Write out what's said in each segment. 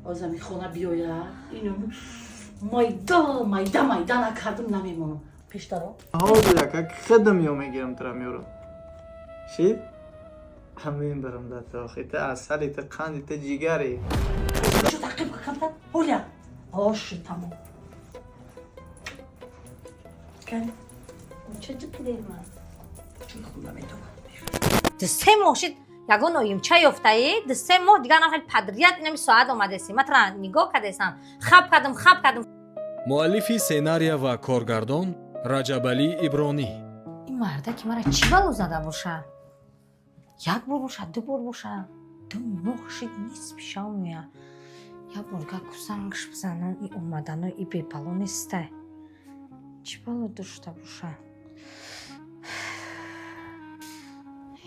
Озами хона биёя, ино майда майда майда накардам, намемонам. Пештаро. Ҳозир ака, худам ё мегирам, тура меёрам. Шид? Ҳамин барам дата, охи та асали, та қанди, та ҷигари. Чо тақиб камтар? Ҳоля. Оши тамом. Кани? Ча ҷиқидем ман? Чӯй хунда метобам. 2-3 моҳ шид, ягон оимча ёфтаӣ, 2-3 моҳ дигар нахел подряд инами соат омадеси. Ма тра нигоҳ кардесам, хаб кардам, хаб кардам. Муаллифи сценария ва коргардон Раҷабалӣ Ибронӣ. Ин марда ки мара чӣ бало зада боша? Як бор боша, ду бор боша, 2 моҳ шид, нисфи шав мея. Як бор га кусангш бизанам, и омадано и бебало нестай. Чӣ бало дошта боша?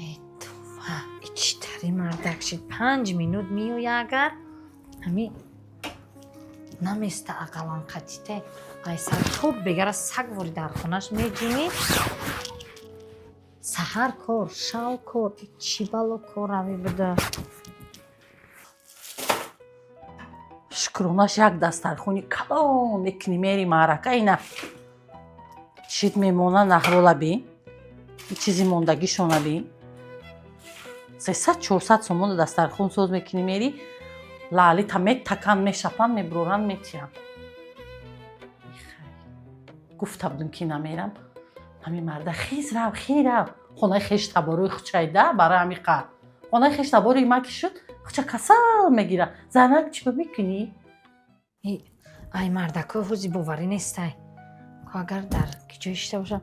Эй това, и чӣ тари мардак шид, 5 минут меоя, агар ҳами наместа, ақаллан қатите айсар то бегара саг вори дар хонаш меҷинӣ. Саҳар кор, шав кор, и чӣ бало кор рави буда? Шукронаш як дастархони калон мекунӣ, мери маърака, ина чит мемона, наҳвола бин, чизи мондагишона бин. 300-400 сомона дастархон соз мекунӣ, мери, лаълита метакан, мешапан, мебуроран, метиҳам. Гуфта будем, ки намерам. Ҳамин марда хез рав, хе рав, хонаи хеш таборои хучайда. Барои ҳами қа хонаи хеш табори ма ки шуд, хуча касал мегира. Занак, чӣ ба мекунӣ? Ай мардако ҳози боварӣ нестай ко, агар дар ки ҷой шита боша,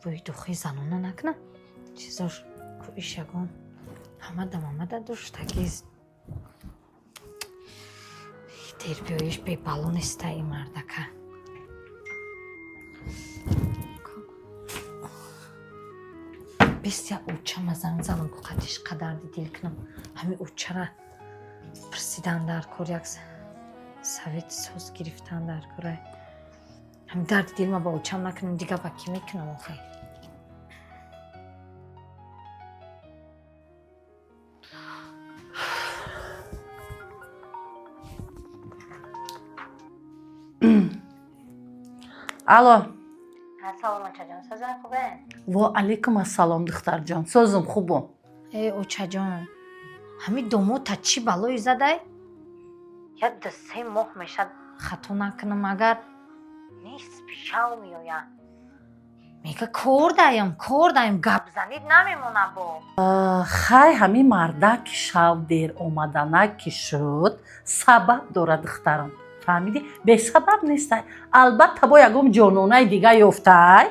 бӯи духи занона накна, чизош ку, иш ягон ҳамада мамада доштагист. Дер биёиш бебало нестай ин мардака. Бес я учама занг занам, ку қатиш қадарди дил кунам. Ҳами учара пурсидан дар кор, як совети соз гирифтан дар кора. Ҳами дарди дил ма ба учам накунам, дига ба кӣ мекунам охе? Алло. Салом, очаҷон, созам, хубе? Во алайкум ассалом, духтарҷон, созум, хубум. Э, очаҷон, ҳами домота чӣ балое задай? Як 2-3 моҳ мешад, хато накунам агар, нисфи шав меояд, мега кор даям, кор даям, гап занид намемона бо. Хай, ҳамин мардак шав дер омаданак ки шуд, сабаб дорад, духтарам, фаҳмидӣ? Бесабаб нестай. Албатта бо ягон ҷононаи дига ёфтай.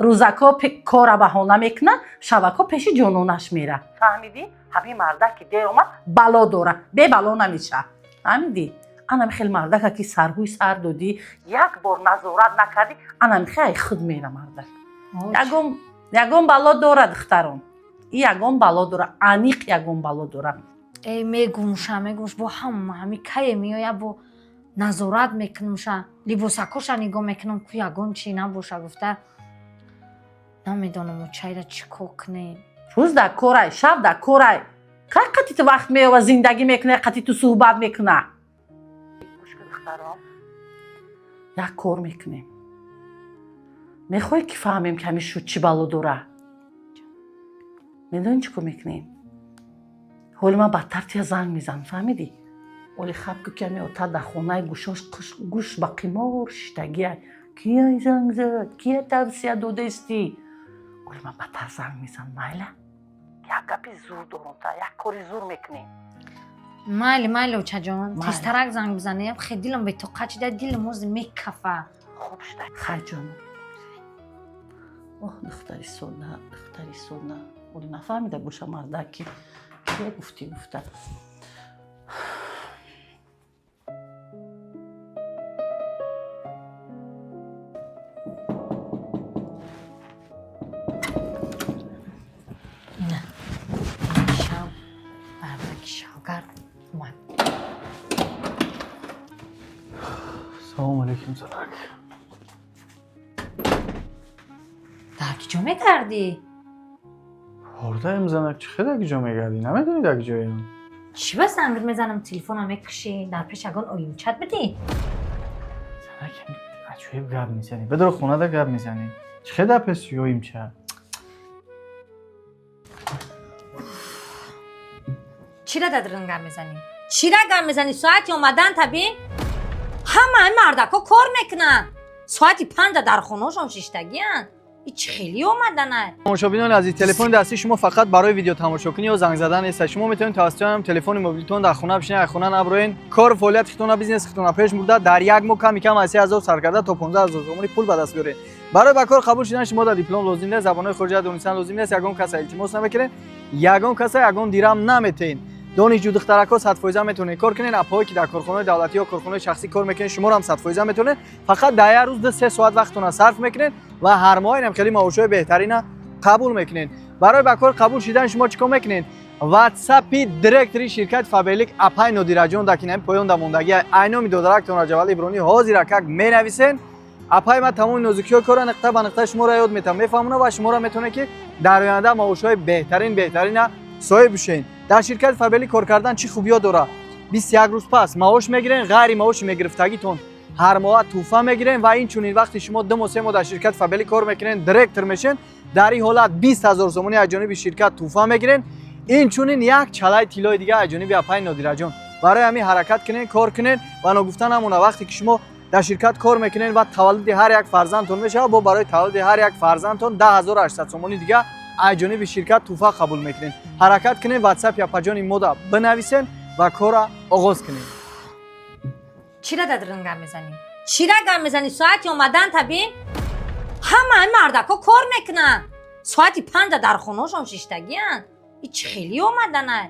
Рӯзако кора баҳона мекунад, шабако пеши ҷононаш мера, фаҳмидӣ? Ҳамин мардак ки дер омад, бало дора, бебало намеша, фаҳмидӣ? Анами хел мардака ки сарҳӯи сар додӣ, як бор назорат накардӣ, анами хел ай худ мера мардак. Ягон бало дора, духтарон, и ягон бало дора, аниқ ягон бало дора. Э, мегумша, мегумш, бо ҳама ҳами кае меоя, бо назорат мекунамша, либосакоша нигоҳ мекунам, ку ягон чи набоша гуфта. Намедонам, очайра чӣ кор кунем. Рӯз дар корай, шаб дар корай, кай қати ту вақт меёва, зиндагӣ мекуна, қати ту суҳбат мекуна? Гӯш кун, духтарон, як кор мекунем. Мехоҳӣ ки фаҳмем, ки ҳамин шуд чӣ бало дора? Медонӣ чӣ кор мекунем? Ҳоли ман бадтар тия занг мезанам, фаҳмидӣ? Оли хаб ку, ки ҳами ота дар хонаи гӯшош гӯш ба қимор шиштагиай. Кия занг зад, кия тавсия додаистӣ? Оли ман бадтар занг мезанам, майла? Як гапи зур дорам, та як кори зур мекунем. Майли, майли, очаҷон. Майли. Тезтарак занг бизанем, хе дилам бетоқат шида, дилам ҳозир мекафа. Хуб шуда, хай, ҷонам. Оҳ, духтари сона, духтари сона, оли нафаҳмида боша мардак, ки кия гуфтӣ гуфта. Ина шав мардаки шавгард омад. Салому алейкум, занак. Дар ки ҷо мегардӣ? Ҳордаем, занак, чӣ хел дар ки ҷо мегардӣ? Намедонӣ дар ки ҷоям? Чӣ ба занг мезанам, телефонам мекушӣ, дар пеш ягон оимчат бидӣ? Занак, аҷоиб гап мезанӣ. Бидро хонада гап мезанӣ. Чӣ хел дар пеш ёимча? Чира дадрин гап мезанӣ? Чира гап мезанӣ? Соати омадан табин? Ҳамаи мардако кор мекунанд. Соати 5 дар хонаошон шиштагиянд. И чӣ хеле омаданай? Тамошобинони азиз, телефони дастии шумо фақат барои видеотамошокунӣ ё занг задан нест. Шумо метавонед тавассути ҳам телефони мобилитон дар хона бишинед, аз хона наброен, кор фаъолияти худтона, бизнеси худтона пеш бурда, дар як моҳ ками кам аз 3000 сар карда то 15000 сомонӣ пул ба даст биёред. Барои ба кор қабул шудан шумо дар диплом лозим нест, забонҳои хориҷа донистан лозим нест, ягон каса илтимос намекунед, ягон каса ягон дирам наметеҳед. Донишҷӯ духтаракҳо 100% метавонед кор кунед, апҳое ки дар корхонаҳои давлатӣ ё корхонаҳои шахсӣ кор мекунед, шуморо ҳам 100% метавонед. Фақат дар як рӯз 2-3 соат вақтона сарф мекунед ва ҳар моҳ инам хеле маошҳои беҳтарина қабул мекунед. Барои ба кор қабул шудан шумо чӣ кор мекунед? Ватсапи директори ширкати Фаберлик апай Нодираҷон дар кинами поён да мондагӣ айноми додарактон Раҷабали Иброҳимӣ ҳозир акак менависен. Апай ма тамоми нозукиҳои корро нуқта ба нуқта шуморо ёд метавам, мефаҳмонам ва шуморо метавонед ки дар оянда маошҳои беҳтарин беҳтарина соҳиб бишед. Дар ширкати Фаберлик кор кардан чӣ хубиё дорад? 21 рӯз пас маош мегирен, ғайри маоши мегирифтагитон ҳар моҳа тӯҳфа мегирен ва инчунин вақте шумо 2 моҳ 3 моҳ дар ширкати Фаберлик кор мекунен, директор мешен, дар ин ҳолат 20000 сомонӣ аз ҷониби ширкат тӯҳфа мегирен. Инчунин як чалаи тиллои дига аз ҷониби апай Нодираҷон. Барои ҳамин ҳаракат кунен, кор кунен ва ногуфта намона вақте ки шумо дар ширкат кор мекунен ва таваллуди ҳар як фарзандтон мешавад, бо барои таваллуди ҳар як фарзандтон 10800 сомонӣ дига аз ҷониби ширкат тӯҳфа қабул мекунед. Ҳаракат кунед, ватсапи апаҷони мода бинависен ва корра оғоз кунед. Чира дадрин гап мезанӣ? Чира гап мезанӣ? Соати омадан табин? Ҳамаи мардако кор мекунанд. Соати 5 дар хонаошон шиштагиянд. И чӣ хеле омаданай?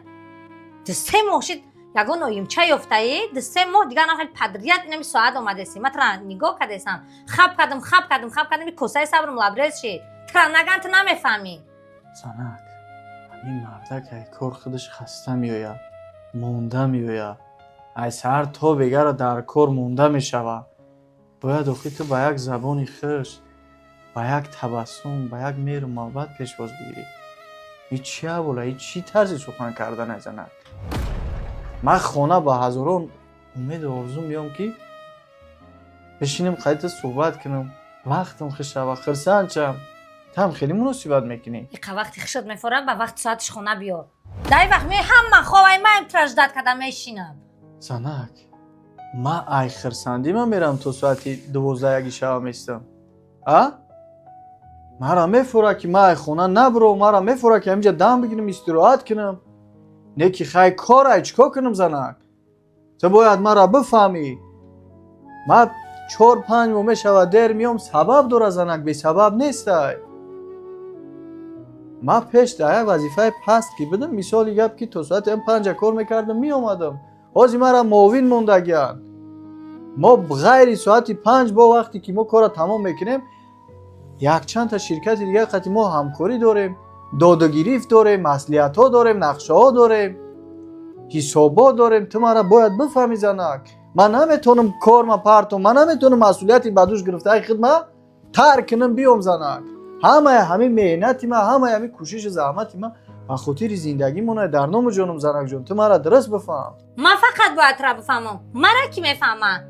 2-3 моҳ шид ягон оимча ёфтаӣ, 2-3 моҳ дигар нахел падрият инами соат омадеси. Ма тра нигоҳ кардесам. Хаб кардам, хаб кардам, хаб кардам, и косаи сабрам лабрез шид. Тра наган ту намефаҳмӣ. Занак, ҳамин мардак ай кор худаш хаста меояд, монда меояд. Ай саҳар то бегара дар кор монда мешавад. Бояд охи ту ба як забони хуш, ба як табассум, ба як меҳру муҳаббат пешвоз бигирӣ. Ин чӣ аҳвола, ин чӣ тарзи сухан кардан ай занак? Ман хона ба ҳазорон умеду орзу меом ки бишинем қайта суҳбат кунам, вақтам хуш шава, хурсанд шавам. Там хеле муносибат мекунӣ. Иқа вақти хушот мефорам, ба вақти соатиш хона биё. Дар вақт ме ҳама ховай маем траждат карда мешинам. Занак, ман ай хурсандӣ ман мерам то соати 12-1 шава местам. А? Мара мефора ки ман ай хона набурам, мара мефора ки ҳаминҷа дам бигирам, истироҳат кунам. Не ки хай кор ай чикор кунам занак? Ту бояд мара бифаҳмӣ. Ман 4-5 моҳ мешавад дер меом, сабаб дора занак, бесабаб нестай. Ман пеш дар як вазифаи паст ки будам, мисоли гап ки то соати 5 кор мекардам, меомадам. Ҳозир мара муовин мондагианд. Мо ғайри соати 5 бо вақте ки мо корро тамом мекунем, якчанд та ширкати дигар қати мо ҳамкорӣ дорем, додугирифт дорем, маслиҳатҳо дорем, нақшаҳо дорем, ҳисобот дорем. Ту мара бояд бифаҳмӣ занак. Ман наметавонам корма партом, ман наметавонам масъулияти ба дӯш гирифтаи хидма тарк кунам биём занак. Ҳамаи ҳамин меҳнати ман, ҳамаи ҳамин кӯшишу заҳмати ман ба хотири зиндагимона дар ному ҷонум занакҷон. Ту мара дуруст бифаҳм. Ман фақат бояд тура бифаҳмам. Мара ки мефаҳмад?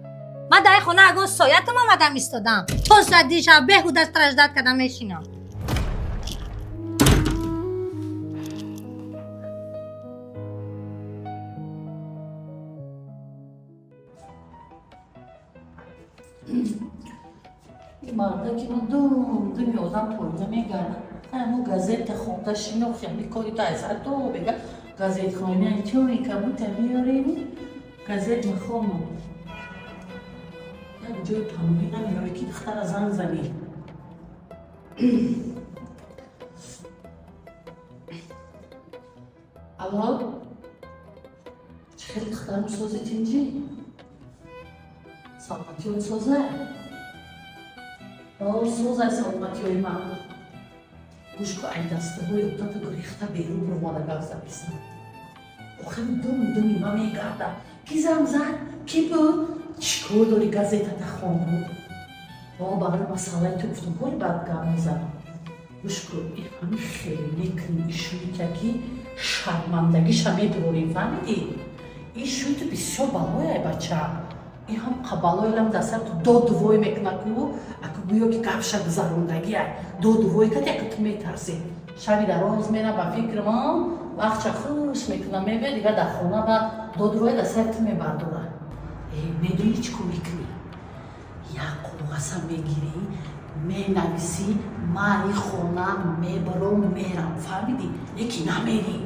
Ман дар хона ягон соятам омадам истодам. То соати шаб беҳуда страждат карда мешинам. Мардаки ман дум думи одам поида мегардад. Ҳамо газета хонда шинохи ҳами кори тайсар то бега газетхона чой кабута меёреми газет мехонам. Як ҷои паноҳӣ намеёре ки духтара занг занӣ. Алло, чӣ хеле духтарам сози тинҷӣ? Саломатиёт соза? О, созай саломатиёи ман. Гӯш ку, ай дастаҳои одату гурехта берун ромада гап задисам. Охир дум думи ман мегардам. Ки занг зад? Ки буд? Чӣ кор дори газетата хонду? О, барои масъалаи ту гуфтам, ҳоли баъд гап мезанам. Гӯш ку, ҳами хеле мекунӣ ишуика ки Шармандагиша мебурорем, фаҳмидӣ? Ин шӯи ту бисёр балояй, бача. Ин ҳам қабалойлам дар сар ту доду вой мекуна ку, аку гӯё ки гапша гузарондагиай. Доду вой кард, яку ту метарсӣ. Шаби дароз мера ба фикрам, вақтша хуш мекуна, мебиёд, дигар дар хона ба доду вой дар сари ту мебардора. Медонӣ чӣ кор мекунӣ? Як коғаза мегирӣ, менависӣ: ман ин хона мебаром, мерам, фаҳмидӣ? Неки намерӣ,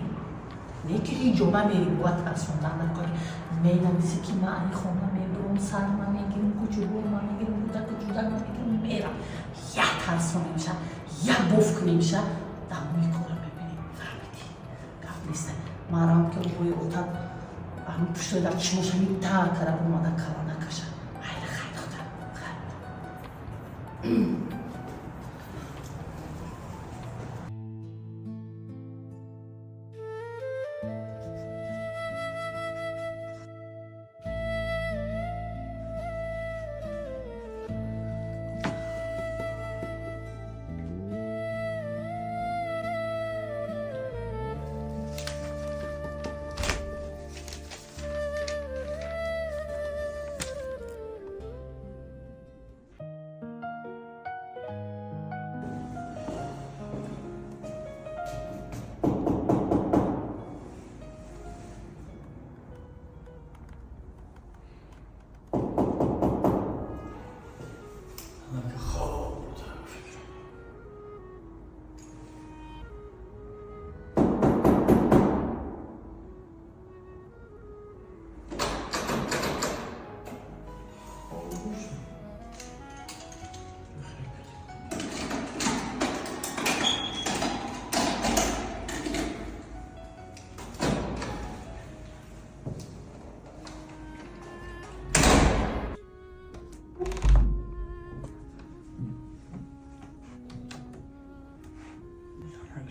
неки ҳеҷ ҷо намерӣ, бояд тарсондан накунӣ. Менависӣ ки ман ин хона мебаром, сарма мегирам, кучугурма мегирам, кӯдаку ҷудакма мегирам, мерам. Як тарсонимша, як боф кунимша, давоми кора мебинем, фаҳмидӣ? Гап нест. Марам ки обои отат ҳамин пуштои дар чишмош ҳамин тар кара омада кала накаша. Хайр, хайр, духтарам, хайр.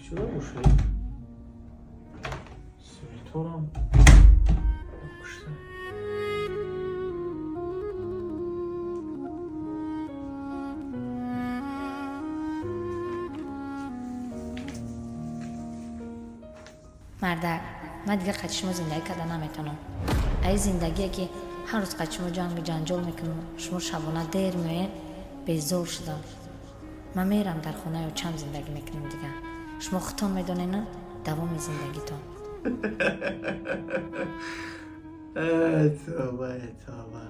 Шуда бошад, светорам кушта. Мардак, ман дигар қати шумо зиндагӣ карда наметавонам. Аи зиндагие ки ҳар рӯз қати шумо ҷангу ҷанҷол мекунам, шумо шабона дер меоед, безор шудам. Ман мерам, дар хонаи очам зиндагӣ мекунем дигар. Шумо худтон медонед, на давоми зиндагитон. Эй тавба, эй тавба,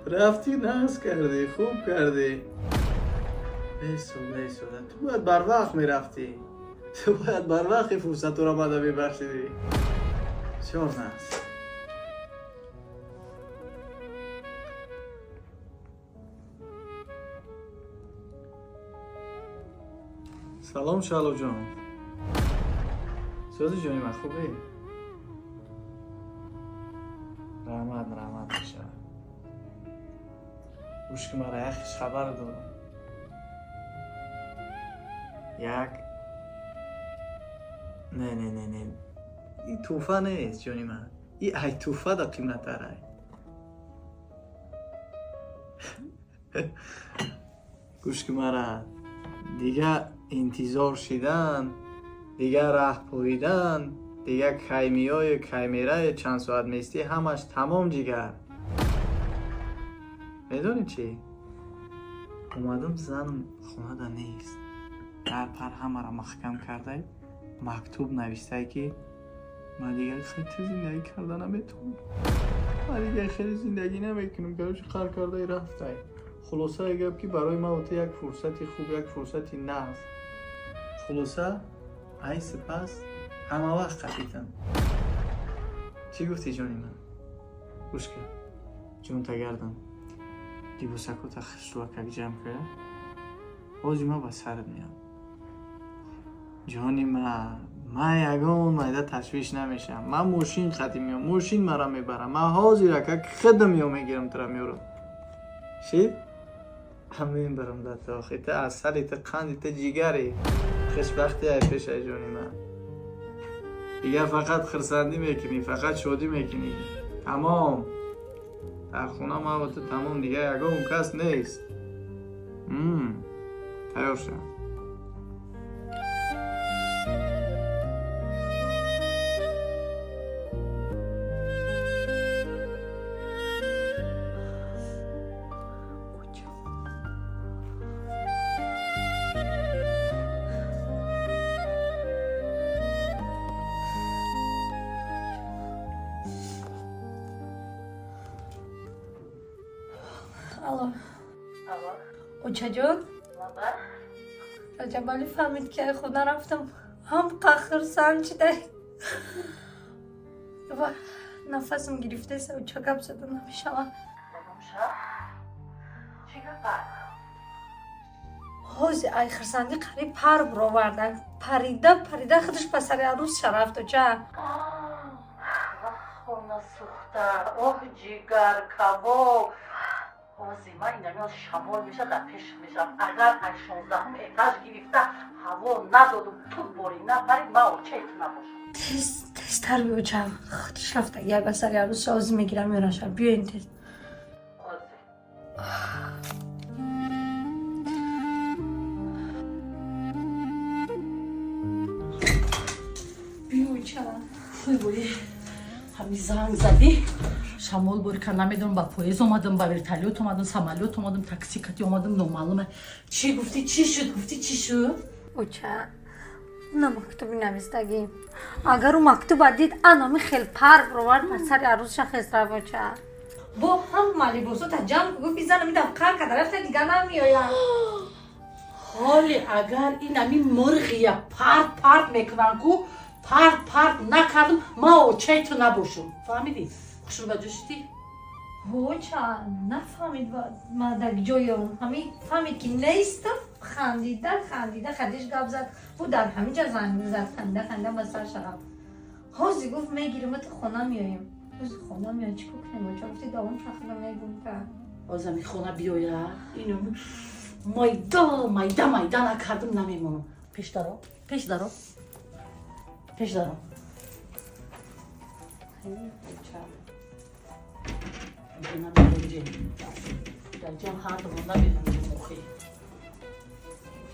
рафтӣ, нағз кардӣ, хуб кардӣ. Эсода, эсода, ту бояд барвақт мерафтӣ, ту бояд барвақти фурсатро мада мебахшидӣ. Бисёр нағз. Салом, Шалоҷон. Сӯзи ҷони ман, хубе? Раҳмат, раҳмат мешавад. Гӯш ки, мара як хабар дорам. Як не, не, не, не, и тӯҳфа нест, ҷони ман, и ай тӯҳфа да қиматтарай. Гӯш ки, мара дига интизор шидан, дигар раҳ поидан, дигар кай меою, кай мераю, чанд соат местӣ, ҳамаш тамом, ҷигар. Медонӣ чӣ? Омадам, занам хонада нест, дар пар ҳамаро маҳкам кардай, мактуб навистай ки ман дигар хеле зиндагӣ карда наметавонам, ман дигар хеле зиндагӣ намекунам. Короче, қар кардай рафтай. Хулосаи гап ки барои ман ту як фурсати хуб, як фурсати нағз. Хулоса, ай сипас ҳама вақт қапитам. Чӣ гуфтӣ, ҷони ман? Гӯш кар, ҷонта гардам, либосакота хишлакак ҷамъ кара, ҳози ман ба сарат меям. Ҷони ман, ман ягон майда ташвиш намешавам. Ман мошин қатӣ меом, мошин мара мебарам. Ман ҳозир акак худам меом, мегирам, тура меорам. Шид ҳамин барам дата. Охи, та асали, та қанди, та ҷигари, хушбахти ай пешай, ҷони ман. Дигар фақат хурсандӣ мекунӣ, фақат шодӣ мекунӣ, тамом. Дар хона ман ва ту, тамом, дигар ягон кас нест. Тайёр шавам. Алло. Очаҷон, Раҷабалӣ фаҳмид, ки ай хона рафтам, ҳам қахрсан чидай ва нафасам гирифтеса. Оча, гап зада намешавад. Чӣ гапа? Ҳози ай хирсандӣ қариб пар буроварда, парида парида худаш ба сари арӯсша рафт, оча. Хона сӯхта, оҳ, ҷигар кабоб! Ҳози ман инамиёз шамол меша, дар пеш мешавам. Агар ай 16-ум этаж гирифта ҳаво надодум, тут бори напарид, ман очаи ту набошам. Тез, тезтар биё, оча. Худаш рафта гай ба сари арӯсша, ҳози мегирам, меёраша. Биёин тез. Ҳози. Биё, оча. Ой, вой, ҳами занг задӣ, шамол бори кар, намедонам, ба поезд омадам, ба вертолёт омадам, самолёт омадам, такси кати омадам, номаълума. Чӣ гуфтӣ? Чӣ шуд? Гуфтӣ, чӣ шуд? Оча, на мактуби навистагӣ, агар ӯ мактуба дид, анами хел пар бировард, ба сари арӯсша хес рафт, оча. Бо ҳама либосота ҷамъ гуфт, изанам идам қар карда рафта, дига намеоям. Ҳоле агар ин ами мурғия парт парт мекунам ку, парт парт накардам, ман очаи ту набошум, фаҳмидӣ? Хушрӯ ба ҷо шудӣ? Оча, нафаҳмид ман дар ҷоём. Ҳами фаҳмид, ки нестам, хандида хандида хадиш гап зад. Бу дар ҳамин ҷа занг зад, ханда ханда ба сар шавам. Ҳози гуфт, мегирим, ту хона меоем. Ҳози хона меоем, чӣ кор кунем, оча? Гуфти давом шахда мегум та. Ҳозир ами хона биёя, ину майда майда майда накардам, намемонам. Пеш даро, пеш даро, пеш даро. Инҷо намегунҷем, дар ҷам ҳардумон намегунҷем. Охи,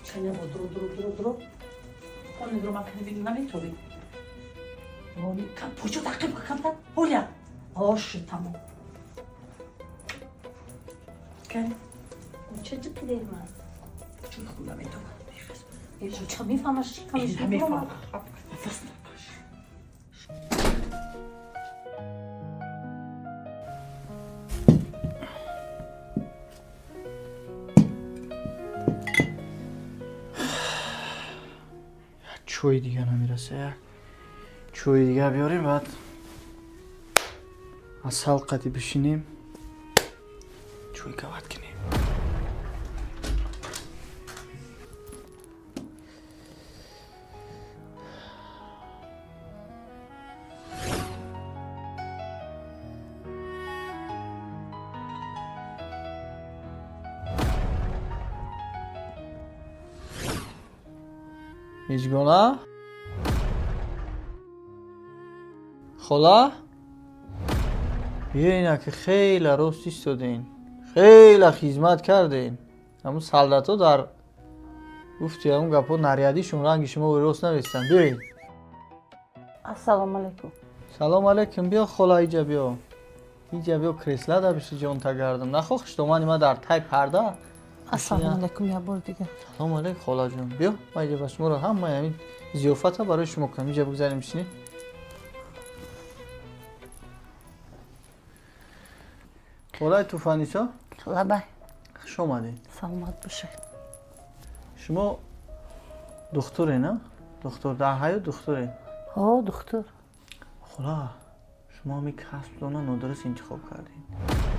чаня бо дуро, дуро, дуро, дуро, хони дуро макани бини, наметоби. Почо тақиб ка камтар ҳоля ошу, тамом. Кани. Оча, ҷиқи дерман. Чун хун наметобад. Оча, мефаҳмаш. Намефаҳмам, нафас накаш. Чой дига намераса, як чои дига биёрем, баъд асал қати бишинем, чой кават кунем. Мижгона хола, биёина, ки хеле рост истодем, хеле хизмат кардем. Ҳамун солдатҳо дар гуфти ҳамун гапҳо нарядишон ранги шумо рост навистанд. Биёед. Ассалому алайкум. Салом алейкум. Биё, хола, иҷа биё, иҷа биё, креслада биши, ҷонта гардам. Нахо, хуштомани ма дар тай парда. Ассалому алайкум як бор дига. Салом алейкум, холаҷон. Биё, ма иҷа ба шуморо ҳамаи ҳамин зиёфата барои шумо кунам. Иҷа бигзарем, бишинед. Холаи Туфанисо. Лабай. Хуш омадед. Саломат бошед. Шумо духтуре, на духтур? Дар ҳаёт духтуре? Ҳо, духтур. Хола, шумо ҳамин касбтона нодуруст интихоб кардед.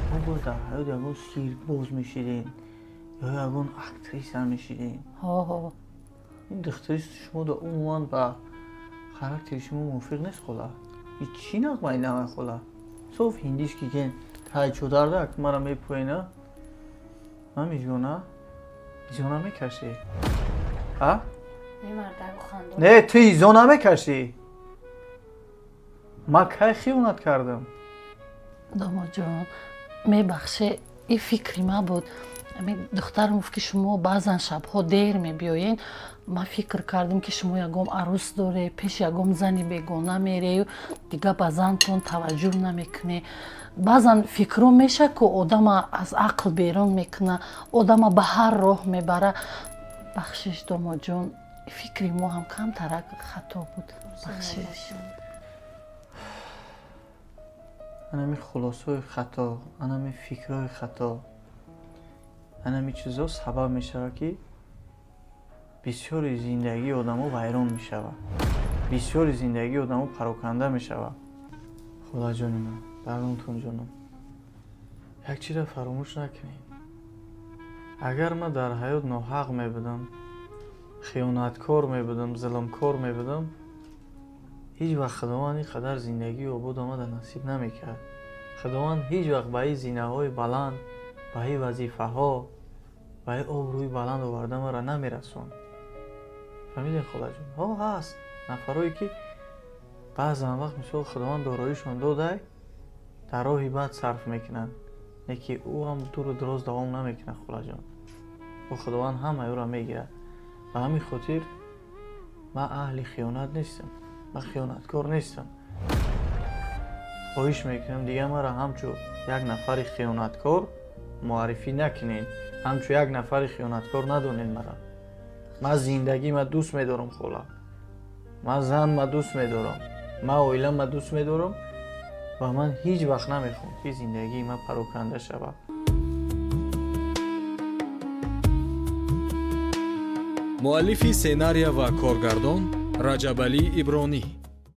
Шумо бояд дар ҳаёт ягон сиркбоз мешидед ё ягон актриса мешидед. Ҳо, ҳо. Ин духтури шумо да умуман ба характери шумо мувофиқ нест, хола. И чӣ нағмаи нағмаи, хола? Соф ҳиндишки кен тай чодарда мара мепӯена. Ма мижгона, изо намекашӣ, а? Не, ту изо намекашӣ. Ман кай хиёнат кардам? Домоҷон, мебахше, ин фикри ма буд. Ами духтарам гуфт, ки шумо баъзан шабҳо дер мебиёед. Ман фикр кардам, ки шумо ягон арӯс доре, пеш ягон зани бегона мерею, дига ба зантон таваҷҷӯҳ намекунӣ. Баъзан фикрҳо меша, ку одама аз ақл берун мекуна, одама ба ҳар роҳ мебара. Бахшиш, домоҷон, фикри мо ҳам камтарак хато буд, бахшиш. Анами хулосҳои хато, анами фикрҳои хато. Ҳамин чизо сабаб мешавад, ки бисёри зиндагии одамо вайрон мешавад, бисёри зиндагии одамо пароканда мешавад. Холаҷони ман, дардонтон ҷонам, як чизро фаромӯш накунед: агар ман дар ҳаёт ноҳақ мебудам, хиёнаткор мебудам, зулмкор мебудам, ҳеҷ вақт Худованд ин қадар зиндагии обод омада насиб намекард. Худованд ҳеҷ вақт ба ин зинаҳои баланд, ба ин вазифаҳо, ба ин обрӯи баланд оварда маро намерасонд. Фаҳмидем, холаҷон? Ҳо, ҳаст нафарое, ки баъзан вақт, мисол, Худованд дороишон додай, дар роҳи бад сарф мекунанд, не ки ӯ ҳам дуру дароз давом намекунад, холаҷон. Ӯ Худованд ҳамаи ӯро мегирад. Ба ҳамин хотир ман аҳли хиёнат нестам, ман хиёнаткор нестам. Хоҳиш мекунам, дигар маро ҳамчун як нафари хиёнаткор муаррифӣ накунед, ҳамчун як нафари хиёнаткор надонед мара. Ман зиндагима дӯст медорам, хола, ман занма дӯст медорам, ман оилама дӯст медорам ва ман ҳеҷ вақт намехоҳам, ки зиндагии ман пароканда шавад. Муаллифи сценария ва коргардон Раҷабалӣ Ибронӣ.